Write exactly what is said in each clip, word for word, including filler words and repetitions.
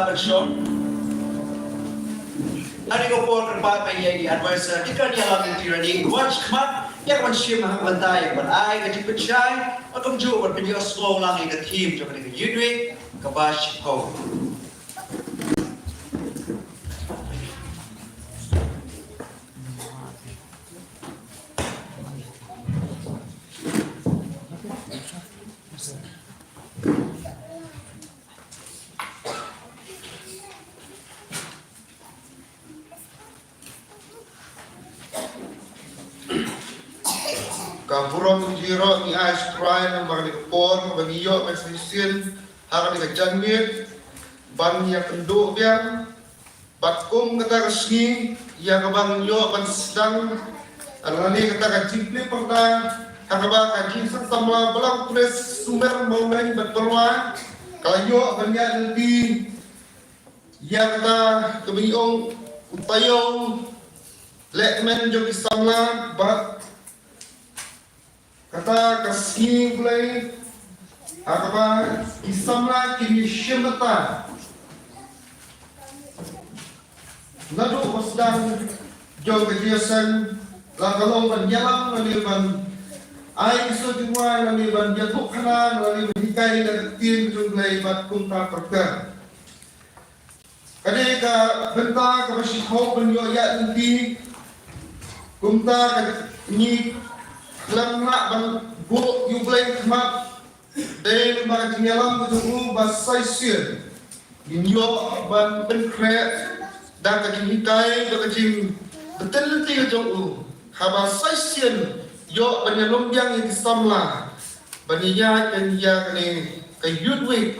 Ban shong. Ha kane ka por kyrpad ba ïa i advisor, i Deacon Ïalam Lynti Rani, wan shakhmat ïa ka ban shim ha ka bynta ïa ka ban ai ka jingpynshai, bad kumjuh ban pynïohsngew lang ïa ka theme jong kane ka Youth Week kaba shiphew. Ka burom jong ngi ruh ngi ai sha U Trai namar kane ka por ba ngi ïoh ban sa shisien ha kane ka janmiet ban ïakynduh biang bad kum kata ka sngi ïa kaba ngi ïoh ban sdang lane kata ka jingplie pyrda ha kaba ka jingseng samla Balang Khrist Sumer Mawleng bad Byrwa ka la ïoh ban ïaid lynti ïa kata kaba ngi ong u taïew lehkmen jong ki samla bad kata ka sngi U Blei ha kaba ki samla kin ïashim bynta. Naduh ba sdang jong ka jingïaseng la ka long ban ïalam lane ban ai ki soh jingwan lane ban ïathuhkhana lane ban hikai ïa ka ktien jong U Blei bad kumta pyrkhat. Ka dei ka bynta kaba shiphew ban ïoh ïaid lynti. Kumta ka ngi khlem lah ban buh ïa U Blei khmat. Dei lyngba ka jingïalam ka jong u ba sa shisien ngin ïoh ban pynkhreh da ka jinghikai da ka jingbtin lynti ka jong u. Haba sa shisien ïoh ban ïalum biang ïa ki samla ban ïaid ïa kane ka Youth Week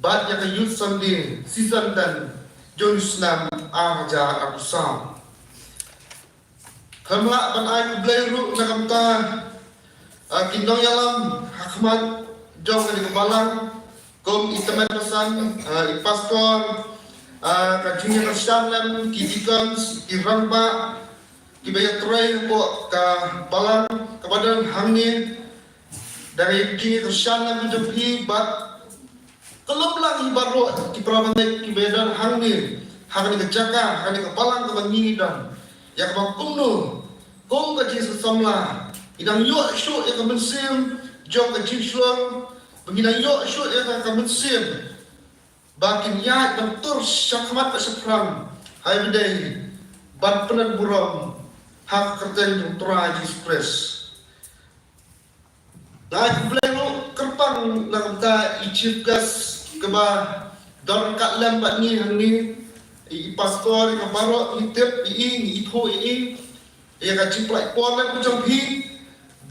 bad ïa ka Youth Sunday season ten jong u snem ar hajar arphew saw. Khlem lah ban ai khublei ruh na ka bynta, ah, ki nongïalam ha khmat jong kane ka balang kum i tymmen basan, ah, i pastor, ah, ka jingïakyrshan lem, ki deacons, ki rangbah kiba ïatrei hapoh ka balang kaba don hangne. Da ka jingïakyrshan lem ka jong phi bad ka lum lang hi baroh ki para bangeit kiba don hangne ha kane ka jaka, ha kane ka balang kaba ngi don. Ïa kaba kumno kum ka jingseng samla ngi dang ïoh shuh ïa ka mynsiem jong ka jingshlur, ba ngi dang ïoh shuh ïa ka mynsiem ba kin ïaid ban tur shakhmat bad shaphrang ha kaba ïadei ban pynlong burom ha ka kyrteng jong u Trai Jisu Khrist. Nga ai khublei ruh kyrpang na ka bynta i chief guest kaba don ryngkat lem bad ngi hangne, i pastor, ïa ka baroh ngi tip ïa i, ngi ithuh ïa i, ïa ka jingpynlait por lem ka jong phi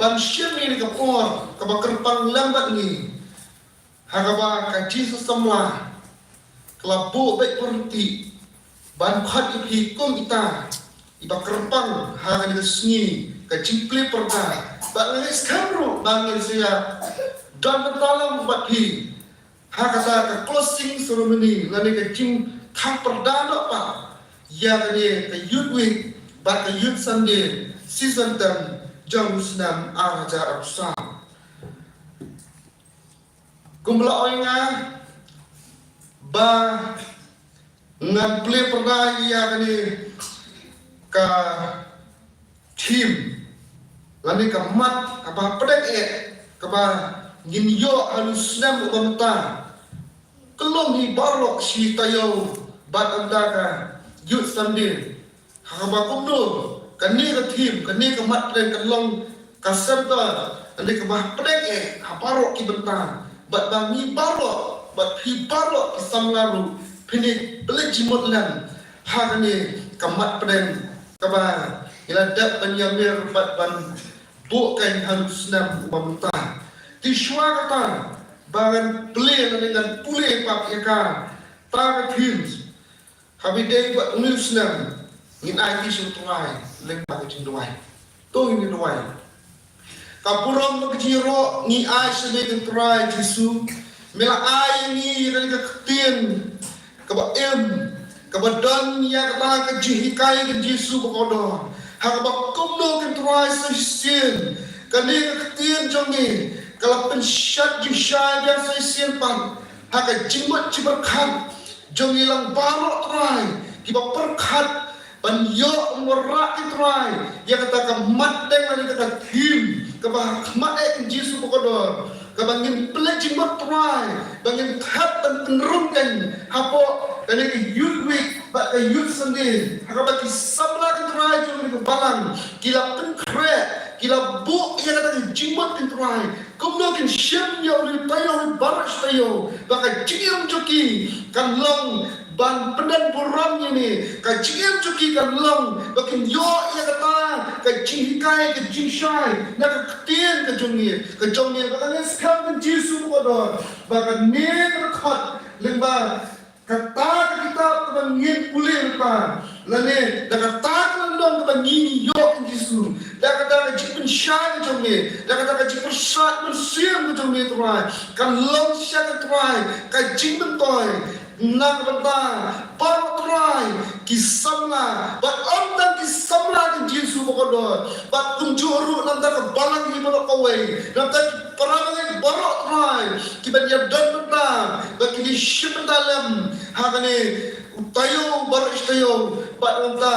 ban shim ïa ka por kaba kyrpang lem bad ngi. Ha kaba ka jingseng samla ka la buh beit burom ban khot ïa phi kum ita iba kyrpang ha kane ka sngi ka jingplie pyrda. Bad nga ngeit skhem ruh ba ngin sa ïa don bynta lang bad phi ha kata ka closing ceremony lane ka jingkhang pyrda noh pat ïa kane ka Youth Week bad ka Youth Sunday season ten jong u snem ar hajar arphew saw. Kumba la ong nga ba ngan plie pyrda ïa kane ka theme lane ka mat kaba pdeng eh kaba ngin ïoh ha u snem uba mynta. Ka long hi baroh shi taïew bad ynda ka Youth Sunday. Ha kaba kumno kane ka theme, kane ka mat pdeng ka long ka center, kane kaba pdeng eh ha baroh ki bynta. Bad ba ngi baroh bad phi baroh ki samla ruh phin ïa pynleit jingmut lem ha kane ka mat pdeng kaba ngi la dep ban ïamir bad ban buh kane ha u snem uba mynta. Te shuwa kata ba ngan plie lane ngan pule pat ïa kata ka theme. Haba ïadei bad une u snem ngin aiti sha u Trai lyngba ka jingduwai. To ngin duwai. Ka burom bad ka jingïaroh ngi ai sha me ko Trai Jisu. Me la ai ïa ngi kane ka ktien kaba im, kaba don ïa kata ka jinghikai ka Jisu ba kordor. Ha kaba kumno ko Trai sa shisien kane ka ktien jong ngi ka la pynshad jingshai biang sa shisien pat ha ka jingmut jingpyrkhat jong ngi lang baroh Trai, kiba pyrkhat ban ïoh wanrah ki Trai ïa kata ka mat deng lane kata ka theme kaba ha khmat eh Kynrad Jisu ba kordor, kaba ngin pynleit jingmut Trai, ba ngin thep ban pynrung kein hapoh kane ka Youth Week bad ka Youth Sunday, ha kaba ki samla ki Trai jong kane ka balang ki la pynkhreh, ki la buh ïa kata ka jingmut ki Trai, kumno kin shim ïa u riew taïew baroh shi taïew, ba ka jingim jong ki kan long ban pyndonkam burom ïa me, ka jingim jong ki kan long ba kin ïoh ïa kata ka jinghikai, ka jingshai na ka ktien ka jong me, ka jong me, ba ka ngeit skhem Kynrad Jisu ba kordor, ba kane ka dkhot lyngba kata ka kitab kaba ngin pule mynta, lane da kata ka lynnong kaba ngi ïoh Kynrad Jisu, da kata ka jingpynshai ka jong me, da kata ka jingpyrshah mynsiem ka jong me Trai, kan long shisha ka Trai ka jingmyntoi na ka bynta baroh Trai ki samla, bad ym tang ki samla Kynrad Jisu ba kordor, bad kumjuh ruh na ka bynta ka balang hi baroh kawei, na ka bynta ki para bangeit baroh Trai, kiban ïadon bynta, ba kin ïashim bynta lem ha kane u taïew baroh shi taïew, bad na ka bynta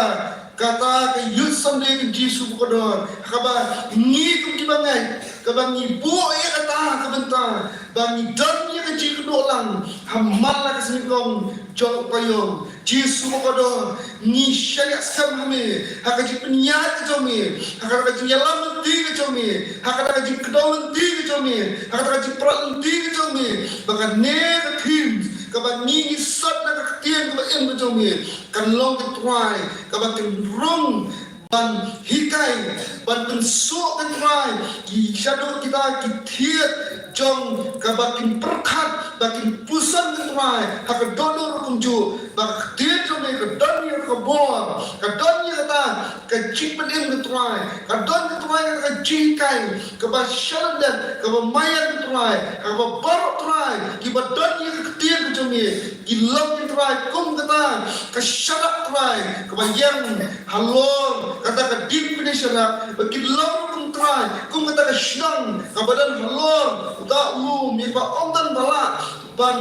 kata ka Youth Sunday Kynrad Jisu ba kordor, ha kaba ngi kum ki bangeit, kaba ngi buh ïa kata ka bynta ba ngi don ïa ka jingkynduh lang ha man la ka sniang jong u taïew. Jisu ba kordor, ngi shaniah skhem ha me, ha ka jingpynïaid ka jong me, ha ka jingïalam lynti ka jong me, ha ka jingkdew lynti ka jong me, ha ka jingpyrkhat lynti ka jong me, ba kane ka theme kaba ngi ngi sot na ka ktien kaba im ka jong me kan long ka Trai kaba kan rung ban hikai, ban pynsuh ka Trai ki shaduh kita ki thied jong kaba kin pyrkhat, ba kin puson ka Trai ha ka dohnud ruh kumjuh, ba ka ktien jong me ka don ïa ka bor, ka don ïa kata ka jingpynim ka Trai, ka don ka Trai ka jinghikai kaba shalyndet, kaba maïan ka Trai, kaba baroh Trai kiba don ïa ka ktien ka jong me ki long ka Trai kum kata ka sharak Trai kaba ïeng halor kata ka ding pyni sharak, ba ki long kum Trai kum kata ka shnong kaba don halor uta u lum, ïa ba ym don ba lah ban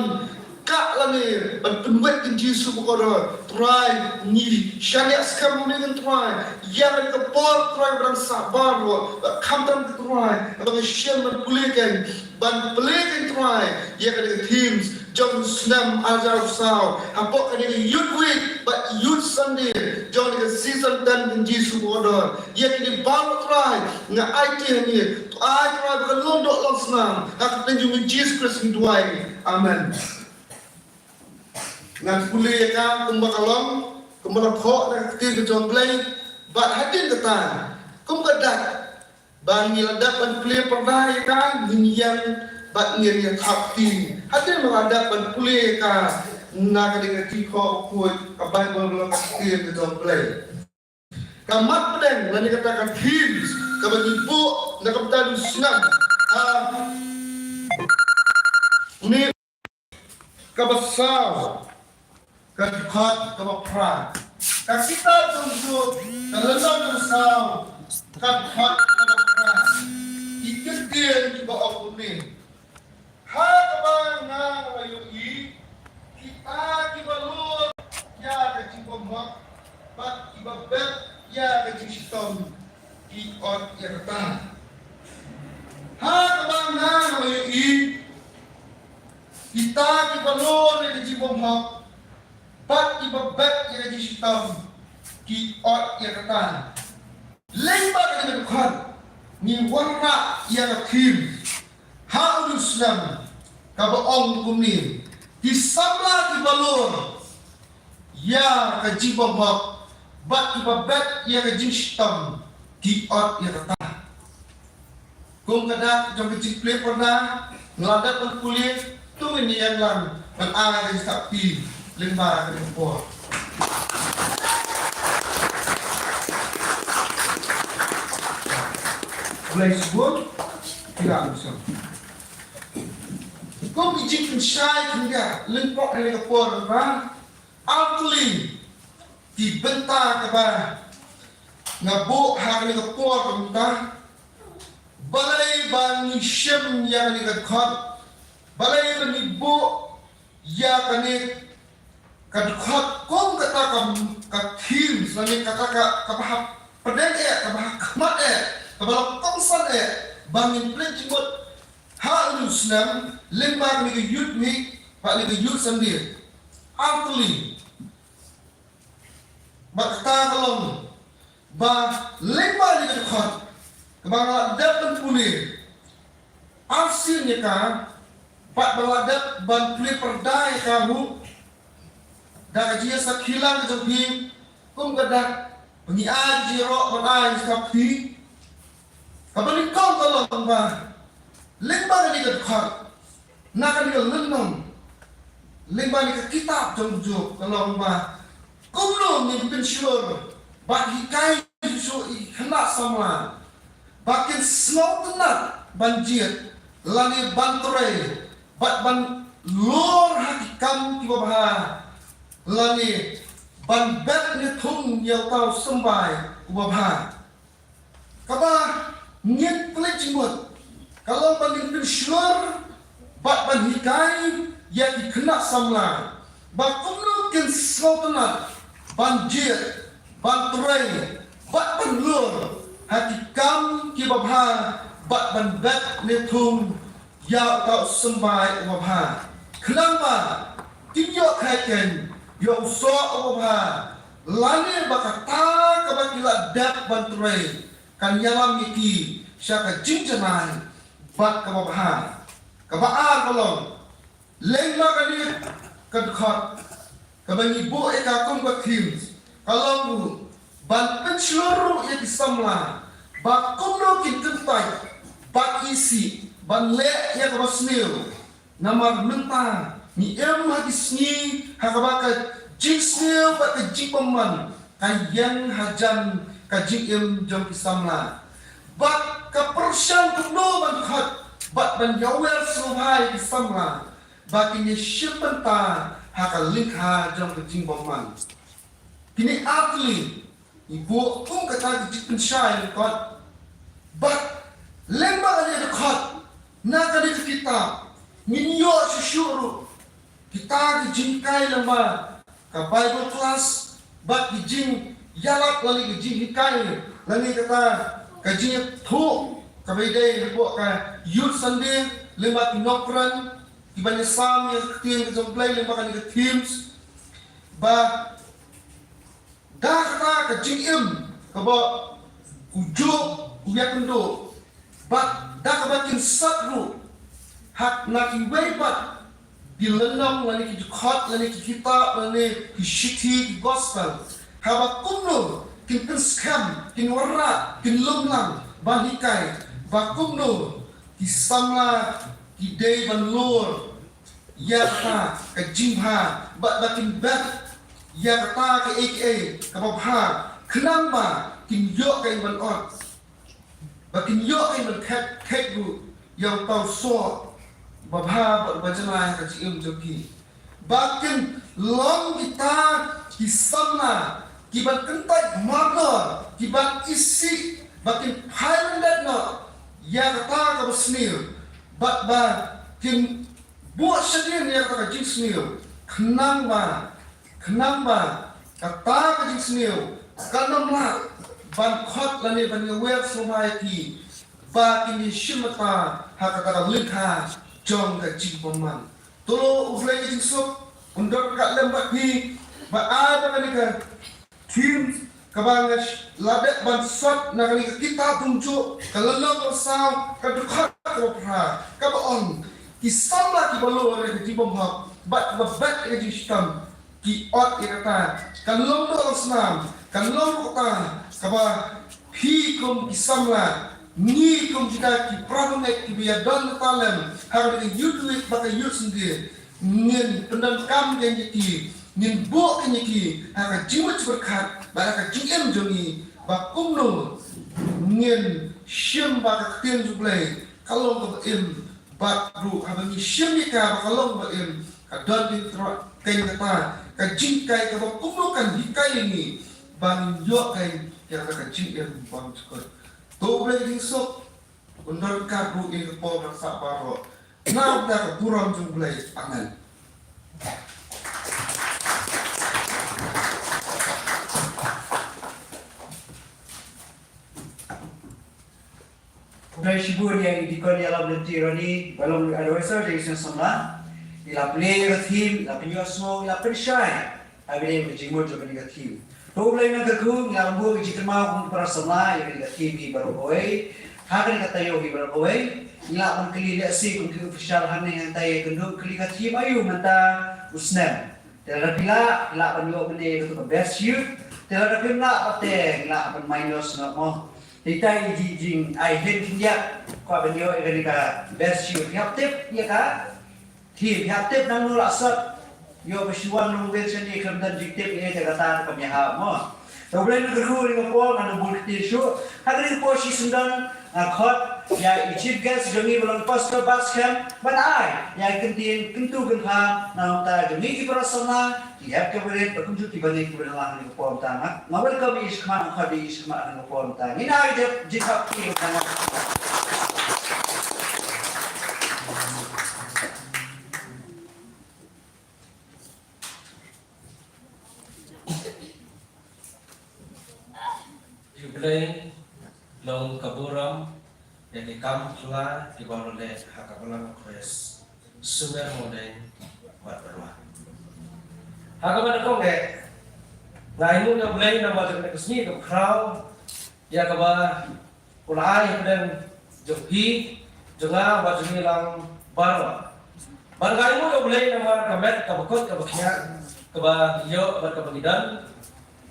kah lane ban pynwit Kynrad Jisu ba kordor. Trai, ngi shaniah skhem ha me Trai ïa kane ka por Trai ba dang sah baroh, ba khamtam ka Trai ba ngi shem ban pule kein, ban pule kein Trai ïa kane ka themes jong u snem ar hajar arphew saw hapoh kane ka Youth Week bad Youth Sunday jong kane ka season ten Kynrad Jisu ba kordor. Ïa kine baroh Trai nga aiti ha me, to ai Trai ba kan long doh long snam, ha ka kyrteng jong u Jisu Khrist ngi duwai. Amen. Ngan pule ïa ka kumba ka long, kumba la thoh na ka ktien ka jong u Blei, bad hadien kata, kum ka dak ba ngi la dep ban pule pyrda ïa ka, ngin ïeng bad ngin ïa thap kti. Hadien ba la dep ban pule ïa ka na ka dei ka jingkhoh khuid ka Baibl ba long ka ktien ka jong u Blei. Ka mat pdeng lane kata ka themes kaba ngi buh na ka bynta u snem, ah, une kaba saw, ka dkhot kaba phra. Ka kitab Jong Job, ka lynnong kaba saw, ka dkhot kaba phra. Ki ktien kiba ong kumne. Ha kaba nga la ïohi, kita kiba lur ïa ka jingbymhok bad kiba bet ïa ka jingshitom ki ot ïa kata. Ha kaba nga la ïohi, kita kiba lur ïa ka jingbymhok bad kiba bet ïa ka jingshitom ki ot ïa kata. Lyngba kane ka dkhot ngi wanrah ïa ka theme ha une u snem kaba ong kumne: Ki samla kiba lur ïa ka jingbymhok bad kiba bet ïa ka jingshitom ki ot ïa kata. Kum ka dak jong ka jingpule pyrda, nga la dep ban pule, to ngin ïeng lang ban ai ka jingthap kti lyngba kane ka por. Khublei shibun, ïa ka mynsiem. Kum ka jingpynshai khyndiat lyngkot kane ka por ba, ar tylli ki bynta kaba nga buh ha kane ka por mynta. Balei ba ngi shim ïa kane ka dkhot? Balei ba ngi buh ïa kane Ka dkhot kum kata ka, ka theme, lane kata ka, kaba hap pdeng eh, kaba hap khmat eh, kaba la kongsan eh, ba ngin pynleit jingmut ha u snem, lyngba kane ka Youth Week, bad kane ka Youth Sunday. Artylli, bad kata ka long, ba lyngba kane ka dkhot, kaba nga la dep ban pule arsien ïa ka, bad ba nga la dep ban pule pyrda ïa ka ruh, da ka jingïasakhi lang ka jong phi, kum ka dak ba ngi ai jingïaroh ban ai ïa ka phi. Kaba nyngkong ka long ba lyngba kane ka dkhot, na kane ka lynnong, lyngba kane ka kitab jong u Job, ka long ba kumno ngin pynshlur bad hikai shuh ïa ki khynnah samla ba kin sngewtynnat ban jied lane ban trei bad ban lur ha ki kam kiba bha, lane ban bet ne thung ïa uta u symbai uba bha. Kaba ngin pynleit jingmut ka long ba ngin pynshlur bad ban hikai ïa ki khynnah samla ba kumno kin sngewtynnat ban jied, ban trei bad ban lur ha ki kam kiba bha, bad ban bet ne thung ïa uta u symbai uba bha. Khnang ba kin ïoh kheit keiñ ïa u soh uba bha, lane ba kata kaba ki la dep ban trei kan ïalam ïa ki sha ka jingjanai bad kaba bha. Kaba ar ka long, lyngba kane ka dkhot, kaba ngi buh ïa ka kum ka themes, ka long ruh ban pynshlur ruh ïa ki samla ba kumno kin kyntait bad isih ban leh ïa kaba sniew. Namar mynta ngi im ha ki sngi ha kaba ka jingsniew bad ka jingbymman ka ïeng hajan ka jingim jong ki samla. Bad ka pyrshang kumno ban khot bad ban ïawer sngewbha ïa ki samla ba kin ïashim bynta ha ka lyngkha jong ka jingbymman. Kine artylli ngi buh kum kata ka jingpynshai lyngkot. Bad lyngba kane ka dkhot na kane ka kitab ngin ïoh shuh shuh ruh kita ki jinghikai lyngba ka Bible class bad ki jingïalap lane ki jinghikai lane kata ka jingïathuh kaba ïadei hapoh ka Youth Sunday lyngba ki nongkren kiban ïasam ïa ka ktien ka jong U Blei lyngba kane ka themes. Ba da kata ka jingim kaba u Job u ïakynduh bad da kaba kin sat ruh ha na kiwei pat ki lynnong lane ki dkhot lane ki kitab lane ki shithi ki gospel, haba kumno kin pynskhem, kin wanrah, kin lum lang ban hikai ba kumno ki samla ki dei ban lur ïa kata ka jingbha bad ba kin bet ïa kata kaei kaei kaba bha khnang ba kin ïoh keiñ ban ot, ba kin ïoh keiñ ban khet khet ruh ïa uta u soh ba bha bad ba janai ha ka jingim jong ki. Ba kin long kita ki samla kiban kyntait mardor, kiban isih, ba kin phai lyndet noh ïa kata kaba sniew bad ba kin buh shadien ïa kata ka jingsniew khnang ba, khnang ba kata ka jingsniew kan ym lah ban khot lane ban ïawer sngewbha ïa ki ba kin ïashim bynta ha kata ka lyngkha jong ka jingbymman. To U Blei ka jingsuk un don ryngkat lem bad phi ba ai ba kane ka themes kaba nga la dep ban sot na kane ka kitab Dongjuh ka lynnong kaba saw ka dkhot kaba phra kaba ong ki samla kiba lur ïa ka jingbymhok bad kiba bet ïa ka jingshitom ki ot ïa kata. Kan long ruh ka snam, kan long ruh kata kaba phi kum ki samla, ngi kum kita ki para bangeit kiba ïadon bynta lem ha kane ka Youth Week bad ka Youth Sunday, ngin pyndonkam ïa ki, ngin buh ïa ki ha ka jingmut jingpyrkhat bad ha ka jingim jong ngi ba kumno ngin shim ba ka ktien U Blei ka long kaba im bad ruh haba ngi shim ïa ka ba ka long ba im ka don keiñ tyrwa keiñ kata ka jinghikai kaba kumno kan hikai ïa ngi ba ngin ïoh keiñ ïa kata ka jingim bymjukut. To U Blei ka jingsuk un don ryngkat ruh ïa ka por ba sah baroh. Na ka bynta ka burom jong U Blei. Amen. Khublei shibun ïa i Deacon ïa la lynti Rani, ba long advisor jong i seng samla. I la plie ïa ka theme, i la pynïohsngew, i la pynshai ha kane ka jingmut jong kane ka theme. To U Blei un kyrkhu, ngi la buh ka jingkynmaw kum ki para samla ïa kane ka theme hi baroh kawei. Ha kane ka taïew hi baroh kawei, ngi la ban kylli lehse kum ki official hangne hangtai, ïakynduh kylli ka theme aïu mynta u snem. Te lada phi lah, phi lah ban ïoh mynne ïa katu ka best youth. Te lada phim lah pat te, phi lah ban minus noh mo. Te ita i jing, jing ai hynrei khyndiat, kwah ban ïoh ïa kane ka best youth. Phi hap tip ïa ka theme, phi hap tip nangno la sot. Ïoh ba shu wan nongwei shane khlem don jingtip ïa kata kam ïahap mo. Te U Blei un kyrkhu ïa ka por, ngan bun ktien shuh. Ha kane ka por shisien don, nga khot ïa i chief guest jong ngi ba long Pastor Batskhem ban ai ïa ka ktien kyntu kynpham na bynta jong ngi ki para samla, ki hep ki barit, bad kumjuh kiba ne kiba don ha kane ka por mynta. Nga welcome ïa i shakhmat, nga khot ïa i shakhmat ha kane ka por mynta. Ngin ai ka jingthap kti mynta. Ïa U Blei long ka burom ïa ki kam phylla kiba u la leh ha ka balang U Khrist. Sumar Mawleng bad Barwa. Ha kaba nyngkong eh, nga ainguh ïa U Blei namar kane ka sngi kaba khraw ïa kaba u la ai hapdeng jong phi, jong nga bad jong ngi lang baroh. Bad nga ainguh ïa U Blei namar ka met kaba kut kaba khñiang kaba ngi ïoh bad kaba ngi don,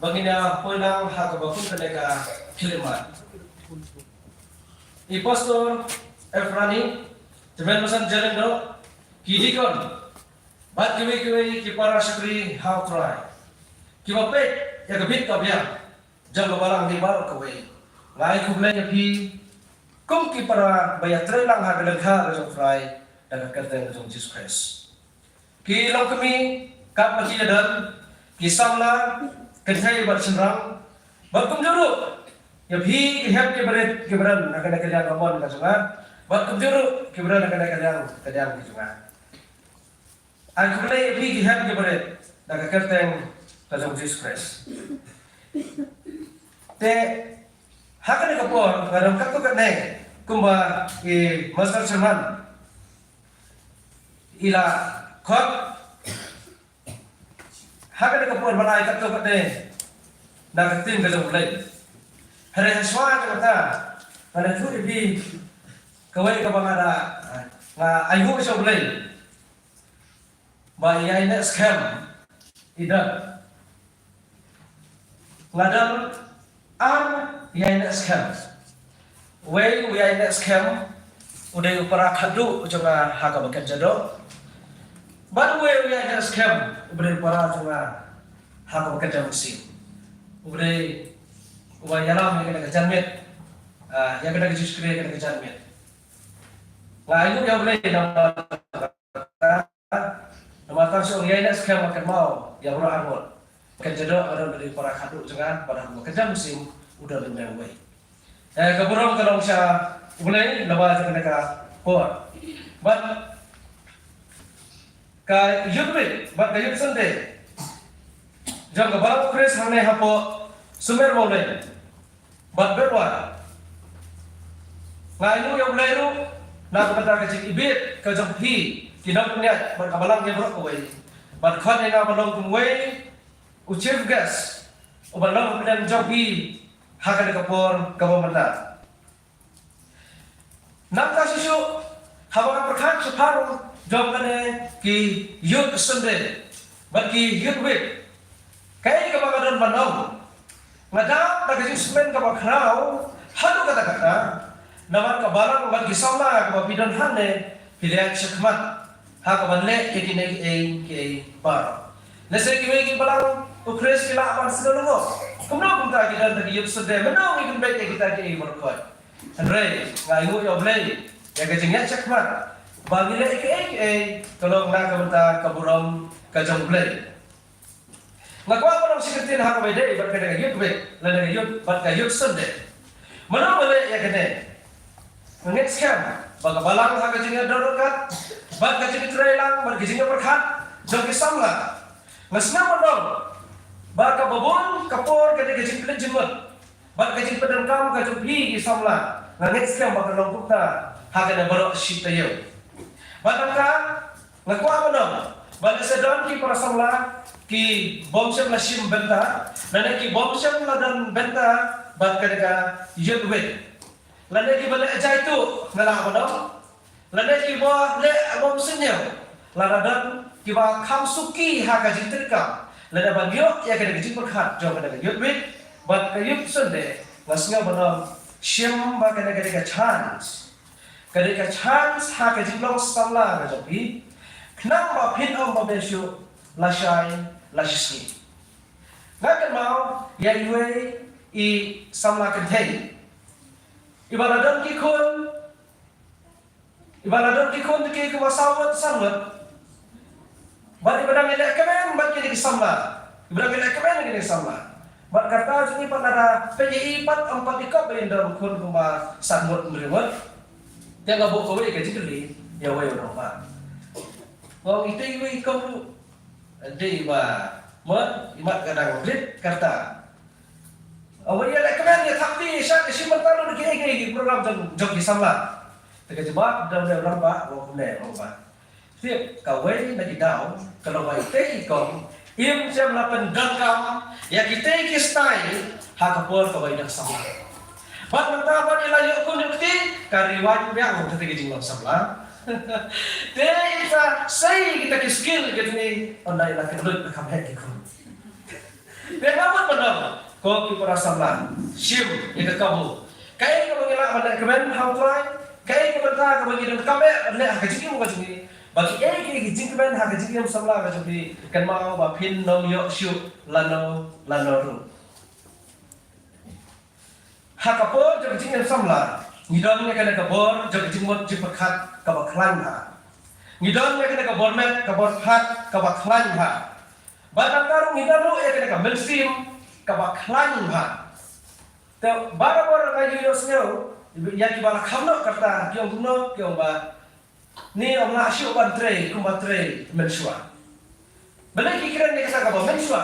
ba ngin ïa poi lang ha kaba kut kane ka khyllipmat. I Pastor Efrani, Tymmen Basan Jalendro, ki deacon bad kiwei kiwei ki para shakri ha U Trai, kiba peit ïa ka bit ka biang jong ka balang hi baroh kawei. Nga ai khublei ïa phi kum ki para ba ïatrei lang ha ka lyngkha ka jong U Trai da ka kyrteng ka jong Jisu Khrist. Ki longkmie, katba ki ïadon, ki samla, kynthei bad shynrang, bad kumjuh ruh ïa phi ki hep ki barit kiba don ha kane ka liang kamon ka jong nga, bad kumjuh ruh kiba don ha kane ka liang ka liang ka jong nga. Ai khublei ïa phi ki hep ki barit da ka kyrteng ka jong Jisu Khrist. Te ha kane ka por nga don katto katne kumba i Master Sherman i la khot. Ha kane ka por ban ai katto katne na ka ktien ka jong U Blei. Hynrei hashwa ka kata, nga da ïathuh ïa phi kawei kaba nga da, nga ainguh sha U Blei ba ïaineh skhem i don. Nga don ar ïaineh skhem. Uwei u ïaineh skhem u dei u para khadduh jong nga ha kaba kynja doh. Bad uwei u ïaineh skhem u dei u para jong nga ha kaba kynja mynsiem. U dei uba ïalam ïa kane ka janmiet, ah, ïa kane ka jingshakri ïa kane ka janmiet. Nga ainguh ïa U Blei namar namar tang shu ong ïaineh skhem, nga kynmaw ïa baroh arngut. Kynja doh nga don u dei u para khadduh jong nga, bad ha kaba kynja mynsiem u don lem uwei. Eh, ka burom ka long sha U Blei namar jong kane ka por. Bad ka Youth Week bad ka Youth Sunday jong ka Balang U Khrist hangne hapoh Sumer Mawleng bad Barwa. Nga ainguh ïa U Blei ruh na ka bynta ka jingibit ka jong phi ki nongpynïaid bad ka balang ïa baroh kawei. Bad khot ïa nga ban long kum uwei u chief guest uban long hapdeng jong phi ha kane ka por kaba mynta. Nangta shisha haba nga pyrkhat shaphang jong kane ki Youth Sunday bad ki Youth Week, kaei kaba nga don ban ong? Nga dap da ka jingsmen kaba khraw haduh katta katta namar ka balang bad ki samla kaba phi don hangne, phi leit shakhmat ha kaban leh ïa kine kiei kiei baroh. Lehse kiwei ki balang U Khrist ki lah ban sngewlyngngoh, kumno kumta ki don da ki Youth Sunday, mynno ngin pynbeit ïa kita kiei baroh khoit. Hynrei nga ainguh ïa U Blei ïa ka jingïaid shakhmat ba ngi leh kiei kiei ka long na ka bynta ka burom ka jong U Blei. Nga kwah ban ong shi kyntien ha kaba ïadei bad kane ka Youth Week lane ka Youth bad ka Youth Sunday. Mynno ba leh ïa kane, nga ngeit skhem ba ka balang ha ka jingïadon ryngkat bad ka jingïatreilang bad ka jingïapyrkhat jong ki samla, nga sngew ban ong ba kaba bun ka por ka dei ka jingpynleit jingmut bad ka jingpyndonkam ka jong phi ki samla Nga ngeit skhem ba ka long kumta ha kane baroh shi taïew. Bad nangta nga kwah ban ong ba lehse don ki para samla ki bym shym la shim bynta, lane ki bym shym la don bynta bad kane ka Youth Week. Lane kiba leh jaitu, nga lah ban ong. Lane kiba leh bym sniew. Lada don kiba kham suki ha ka jingtrei kam, lane ban ïoh ïa kane ka jingpyrkhat jong kane ka Youth Week bad ka Youth Sunday, nga sngew ban ong shim ba kane ka dei ka chance. Ka dei ka chance ha ka jinglong samla ka jong phi, khnang ba phin ym bam shuh lashai lashisngi. Nga kynmaw ïa iwei i samla kynthei iba la don ki khun, iba la don ki khun ki kumba saw ngut, san ngut. Bad iba dang ïaleh kmen bad kine ki samla, iba dang ïaleh kmen kine ki samla. Bad kata jong i pat lada peit ïa i pat, em pat i kop ba in don khun kumba san ngut, hynriew ngut. Te nga buh kawei ka jingkylli ïa uwei u rangbah. Nga ong, ite iwei i kop ruh? Dei ba, mo, i mat ka dang rit kata. Ong, ïaleh kmen, ïa thap ti, sha ka shim bynta ruh, kiei kiei ki program jong, jong ki samla. Te ka jubab da u rangbah, u rangbah. Tip, kawei na ki daw ka long ba ite i kong im shym la pyndonkam ïa kitei ki style ha ka por kaba i dang samla. Bad mynta ba i la ïoh khun ïoh kti, ka rewind biang kata ka jinglong samla. Te i sa sei kita ki skill kata ni, ynda i la kynduh ka kham heh ki khun. Te nga mut ban ong, ko ki para samla, shim ïa ka kabu. Kaei kaba ngi lah ban leh kmen ha U Trai, kaei ka bynta kaba ngi donkam eh ban leh ha ka jingim ka jong ngi, ba kiei kiei ki jingkmen ha ka jingim samla ka jong phi, kynmaw ba phin ym ïoh shuh lano lano ruh. Ha ka por jong ka jingim samla, ngi don ïa kane ka bor jong ka jingmut jingpyrkhat kaba khlaiñ bha. Ngi don ïa kane ka bor met, ka bor phad kaba khlaiñ bha. Bad nangta ruh ngi don ruh ïa kane ka mynsiem kaba khlaiñ bha. Te barabor nga ïohsngew ïa kiba la kham noh kata, ki ong kumno, ki ong ba, ni ym lah shuh ban trei kumba trei mynshuwa. Balei ki kren ïa kata kaba mynshuwa?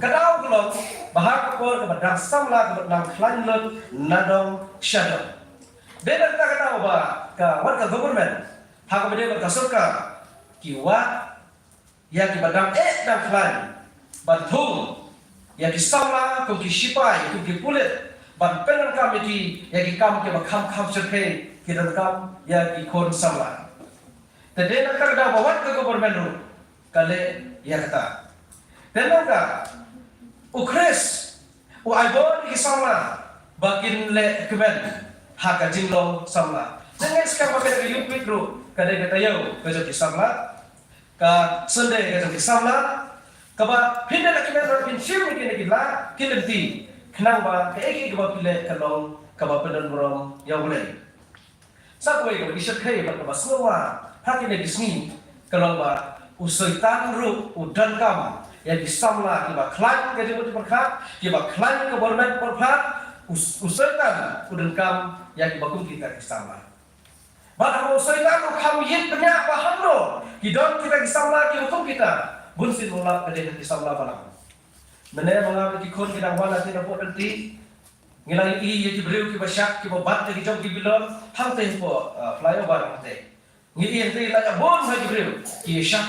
Ka daw ka long ba ha ka por kaba dang samla kaba dang khlaiñ lut nadong shadong. Dei na kata ka daw ba ka, wat ka government, ha kaba dei wat ka sorkar, ki wad ïa kiba dang eh dang khlaiñ ban thung ïa ki samla kum ki shipai, kum ki pulit, ban pyndonkam ïa ki ïa ki kam kiba kham kham shyrkhei, ki donkam ïa ki khun samla. Te dei na kata ka daw ba wat ka government ruh ka leh ïa kata. Te nangta u Khrist u ai bor ïa ki samla ba kin leh kmen ha ka jinglong samla. Te nga ngeit skhem ba ka dei ka Youth Week ruh ka dei ka taïew ka jong ki samla. Ka Sunday ka jong ki samla, kaba phin da leh kmen, ba phin shim ïa kine ki la ki lynti, khnang ba kaei kaei kaba phi leh ka long kaba pyndonburom ïa U Blei. Sa kawei kaba ki shyrkhei bad kaba sngewbha ha kine ki sngi ka long ba u Soitan ruh u donkam ïa ki samla kiba khlaiñ ka jingmut jingpyrkhat, kiba khlaiñ ka bor met bor phad. U, u Soitan u donkam ïa kiba kum kita ki samla. Bad haba u Soitan u kham ïit bniah ba hangno ki don kita ki samla kiba kum kita, bunsien u lap ka dei ki samla balang. Mynne ma nga bad ki khun ki dang wan ha tei napoh lynti, ngi la ïohi ïa ki briew kiba shah, kiba bat ïa ki jong ki bilor hangtei hapoh, uh, flyover hangtei. Ngi ïohi hangtei la ïa bun ha ki briew ki shah.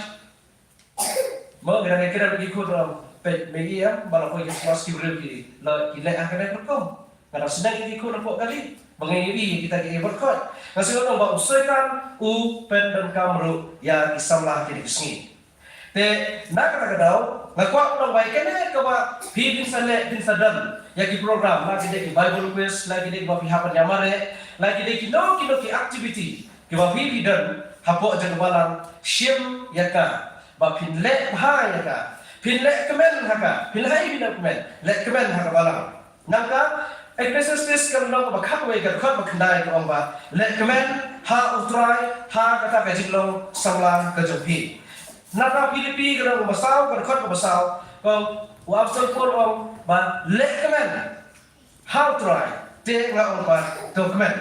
Mo, ngi dang ïakren bad ki khun, ong, peit, me ïohi em ba la poi Christmas ki briew ki la, ki leh ha kane ka rukom. Nga dang sdang ïa ki khun hapoh kali ba ngi ïohi kita ki, eh, barkhoit. Nga sngew ong ba u Soitan u pyndonkam ruh ïa ki samla kine ki sngi. Te na kata ka daw nga kwah ban ong ba ïa kane kaba phi phin sa leh, phin sa don ïa ki program, la ki dei ki Bible quiz, la ki dei kiba phi hap ban ïamareh, la ki dei kino kino ki activity kiba phi phi don hapoh jong ka balang, shim ïa ka ba phin leh bha ïa ka, phin leh kmen ha ka, phin leh, phin leh kmen, leh kmen ha ka balang. Nangta Ecclesiastes ka lynnong kaba khatwei ka dkhot ba khyndai ka ong ba leh kmen ha U Trai ha kata ka jinglong samla ka jong phi. Nangta Philippi ka lynnong kaba saw ka dkhot kaba saw ka ong, u apostol Paul ong ba leh kmen ha U Trai, te nga ong pat to kmen.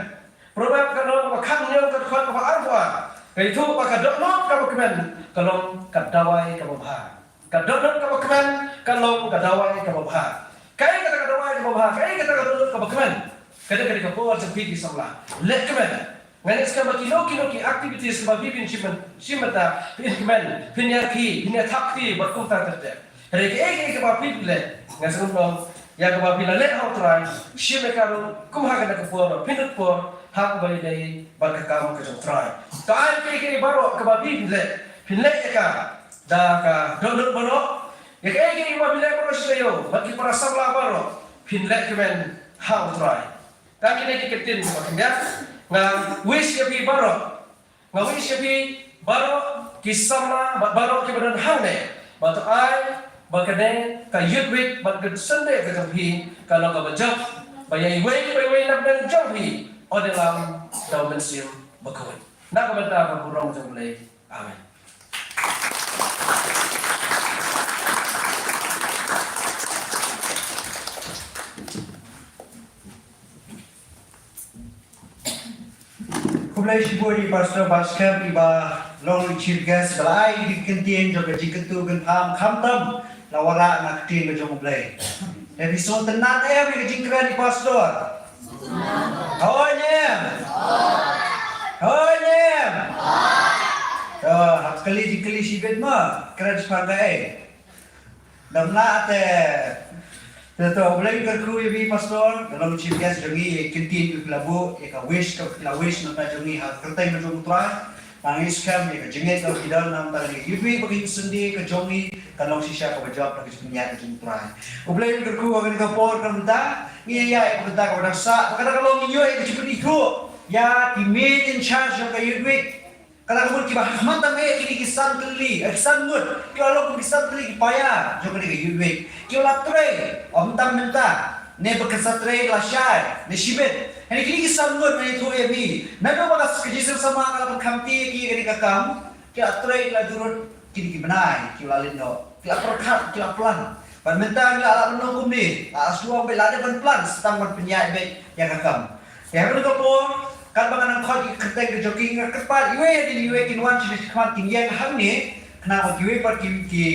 Proverb ka lynnong kaba khathynñiew ka dkhot kaba arphew ar ka ïathuh ba ka dohnud kaba kmen ka long ka dawai kaba bha. Ka dohnud kaba kmen ka long ka dawai kaba bha. Kaei kata ka dawai kaba bha? Kaei kata ka dohnud kaba kmen? Ka dei ka dei ka por jong phi ki samla. Leh kmen. Nga ngeit skhem ba kino kino ki activities kiba phi phin shim, shim bynta, phin kmen, phin ïarkhie, phin ïathap kti bad kumta ter ter. Hynrei kaei kaei kaba phi leh, nga sngewthuh ïa kaba phi la leh ha U Trai, shim ïa ka ruh kum ha kane ka por, phin lut por ha kaba ïadei bad ka kam ka jong U Trai. To ai kaei kaei baroh kaba phi leh, phin leh ïa ka da ka dohnud baroh. Ïa kaei kaei kaba phi leh baroh shi taïew bad ki para samla baroh, phin leh kmen ha U Trai. Tang kine ki ktien kiba khyndiat, nga wish ïa phi baroh. Nga wish ïa phi baroh ki samla bad baroh kiba don hangne ba to ai ba kane ka Youth Week bad ka Sunday ka jong phi ka long kaba jop ba ïa iwei pa iwei na pdeng jong phi, ong ïalam da U Mynsiem Bakhuid. Na ka bynta ka burom jong U Blei. Amen. Khublei shibun ïa i Pastor Baskam iba long i chief guest ba la ai ïa ki kyntien jong ka jingkyntu kynpham khamtam la wanrah na ka ktien ka jong U Blei. Te phi sngewtynnat em ïa ka jingkren i Pastor? Hooid em. Hooid em. To hap kylli jingkylli shibit mo, kren shaphang kaei? Dang nang te, te to, U Blei un kyrkhu ïa phi Pastor, da long chief guest jong ngi, ïa ki kyntien kiba phi la buh, ïa ka wish kaba phi la wish na ka bynta jong ngi ha ka kyrteng ka jong U Trai. Nga ngeit skhem ïa ka jingngeit kaba phi don na ka bynta ka Youth Week bad ka Youth Sunday ka jong ngi kan long shisha kaba jop da ka jingpynïaid ka jong U Trai. U Blei un kyrkhu ha kane ka por ka mynta, ngi ïa ïa ïa ka bynta kaba dang sah, bad kata ka long ngi ïoh ïa ka jingpynithuh ïa ki men in charge jong ka Youth Week. Kata ka mut kiba ha khmat tam eh kine ki san tylli, eh, ki san ngut, kiba long kum ki san tylli ki paia jong kane ka Youth Week. Kiba la trei ym tang mynta, ne ba ka sa trei la shai, ne shibit. Hynrei kine ki san ngut nga ïathuh ïa phi, naduh ba ka jingïaseng samla ka la pynkham kti ïa ki kane ka kam, ki la trei, ki la durut kine ki bnai, ki la leit noh, ki la pyrkhat, ki la plan. Bad mynta ngi la lah ban long kumne, la shu ong beit la dep ban plan, sa tang ban pynïaid beit ïa ka kam. Te ha kane ka por, katba nga nang khot ïa ka kyrteng ka jong ki, nga kyrpad iwei ïa iwei kin wan sha khmat kin ïeng hangne, khnang ba kiwei pat ki, ki,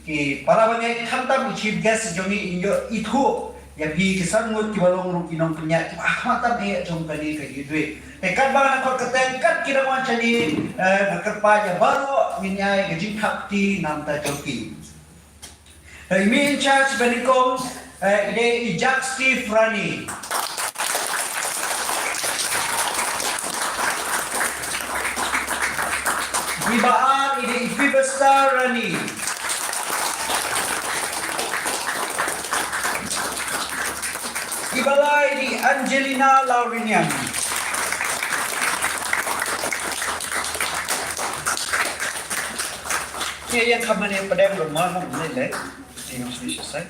ki para bangeit khamtam i chief guest jong ngi in ïoh ithuh ïa phi ki san ngut kiba long ruh ki nongpynïaid kiba ha khmat tam eh jong kane ka Youth Week. Te katba nga nang khot kyrteng, kat ki dang wan shane, eh, nga kyrpad ïa baroh ngin ïai ka jingthap kti na ka bynta jong ki. Te i men in charge ba nyngkong, eh, i dei i Jack Steve Rani. I ba ar i dei i Pibesta Rani. I ba lai i dei i Angelina Laurinian. Ngi ïeng kham mane pdeng ruh ma, kham mane leh. Ïeng shisha shisha.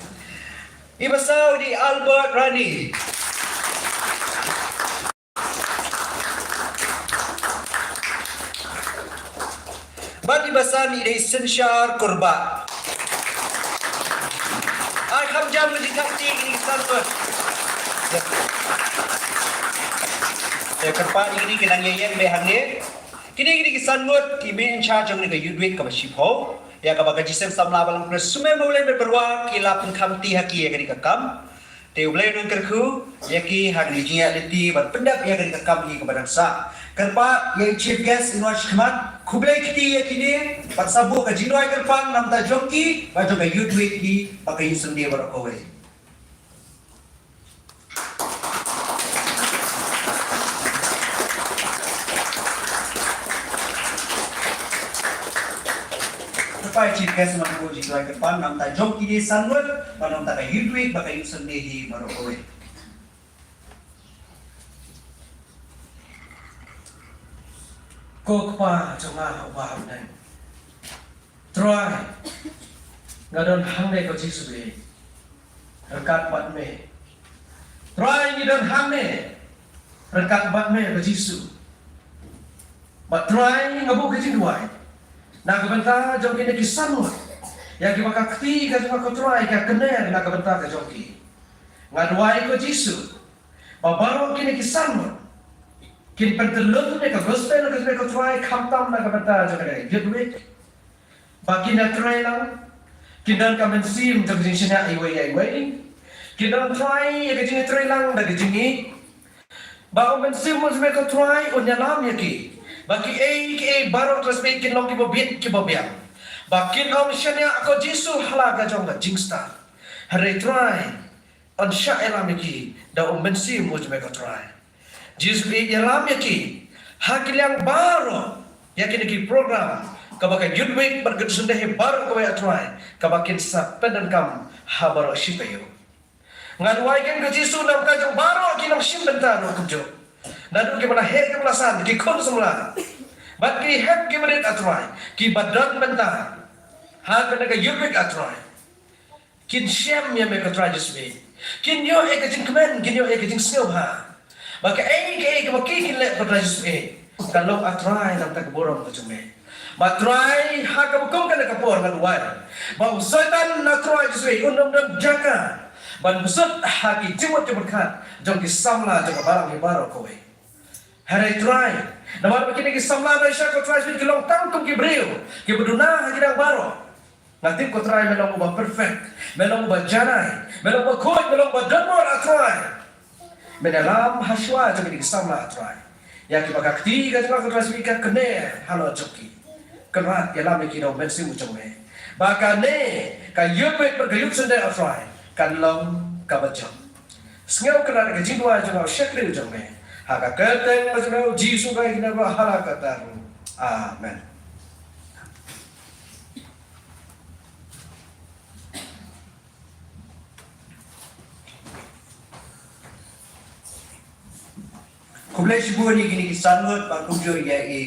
I ba saw i dei i Albert Rani. Bad i ba san i dei i Synshar Kurbah. Ai kham jam ka jingthap kti kine ki san ngut. Te kyrpad ïa kine ki nang ïeng beit hangne. Kine, kine ki san ngut ki men in charge jong kane ka Youth Week kaba shiphew, ïa kaba ka jingïaseng samla ba la pynlong sumar, ma U Blei bad baroh ki la pynkham kti ha ki ïa kane ka kam. Te U Blei un kyrkhu ïa ki ha kane ka jingïaid lynti ban pyndep ïa kane ka kam hi kaba dang sah. Kyrpad ïa i chief guest in wan sha khmat. Khublei kti ïa kine bad sa buh ka jingduwai kyrpang na ka bynta jong ki bad jong ka Youth Week hi bad ka Youth Sunday baroh kawei. Kyrpad ïa i chief guest ban buh jingduwai kyrpang na ka bynta jong kine san ngut bad na ka bynta ka Youth Week bad ka Youth Sunday hi baroh kawei. Ko Kpa jong nga uba ha bneng. Trai, nga don hangne ko Jisu eh, ryngkat bad me. Trai, ngi don hangne ryngkat bad me ko Jisu. Bad Trai, nga buh ka jingduwai na ka bynta jong kine ki san ngut ïa kiba ka kti ka jong nga ko Trai ka kner na ka bynta ka jong ki. Nga duwai ko Jisu ba baroh kine ki san ngut kin pyntyllun ïa ka gospel ka jong me ko Trai, khamtam na ka bynta jong kane ka Youth Week. Ba kin ïatrei lang, kin don ka mynsiem jong ka jingshaniah iwei ïa iwei. Kin don Trai ïa ka jingïatrei lang da ka jingïeit. Ba u Mynsiem u jong me ko Trai un ïalam ïa ki, ba kiei kiei baroh, Trai Jisu, kin long kiba bit kiba biang, ba kin ym shaniah ko Jisu ha la ka jong ka jingstad. Hynrei Trai, yn shah ïalam ïa ki da u Mynsiem u jong me ko Trai. Jisu, ïalam ïa ki ha ki liang baroh, ïa kine ki program kaba ka Youth Week bad ka Youth Sunday baroh kawei, A Trai, kaba kin sa pyndonkam ha baroh shi taïew. Nga duwai kein ko Jisu, namar ka jong baroh ki nongshim bynta ruh kumjuh, naduh kiba la heh kiba la san, ki khun samla bad ki hep ki barit, A Trai, kiba don bynta ha kane ka Youth Week, A Trai, kin shem ïa me ko Trai Jisu, kin ïoh ïa ka jingkmen, kin ïoh ïa ka jingsngewbha ba kaei kaei kaba ki kin leh ko Trai Jisu, kan long, A Trai, namar ka burom ka jong me. Bad Trai, ha kaba kum kane ka por nga duwai ba u Soitan, A Trai Jisu, un ym don jaka ban bsut ha ki jingmut jingpyrkhat jong ki samla jong ka balang hi baroh kawei. Hynrei Trai, namar ba kine ki samla ba shisha ko Trai Jisu ki long tang kum ki briew kiba duna ha ki liang baroh. Nga tip ko Trai me long uba perfect, me long uba janai, me long uba khuid, me long uba donbor, A Trai. Men ïalam ha shuwa jong kine ki samla, A Trai, ïa kiba ka kti ka jong nga ko Trai Jisu ka kane halor jong ki. Kynrad ïalam ïa ki da u Mynsiem u jong me, ba kane ka Youth Week bad ka Youth Sunday, A Trai, kan long kaba jop. Sngewkynrad ïa ka jingduwai jong nga, u shakri u jong me, ha ka kyrteng ka jong u Jisu Khrist, kane ba ha la ka taru. Amen. Khublei shibun ïa kine ki san ngut, bad kumjuh ïa i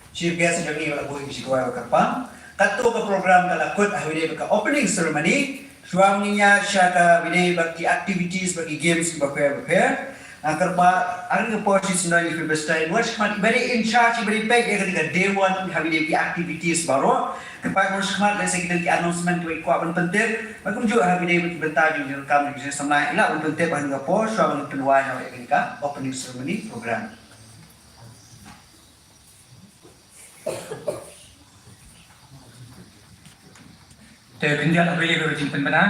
chief guest jong ngi ba la buh ïa ka jingduwai ba kyrpang. Katto ka program ka la kut ha kawei pat ka opening ceremony. Shuwa ngin ïa sha kawei pat ki activities bad ki games kiba pher bapher, nga kyrpad ha kane ka por shisien ïa i Phil Best, wat shakhmat, iba dei in charge, iba dei peit ïa kane ka day one ha kawei ki activities baroh. Kyrpad wat shakhmat, lehse ki don ki announcement kiba i kwah ban pyntip. Bad kumjuh ha kawei pat ki bynta jong ki jingdonkam jong ki samla, i lah ban pyntip ha kane ka por shuwa ban pynduwai noh ïa kane ka opening ceremony program. Te khyndiat ha kawei ka jingpynbna.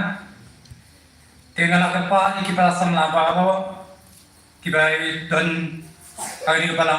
Te nga la kyrpad ïa ki para samla baroh kiba don ha kane ka balang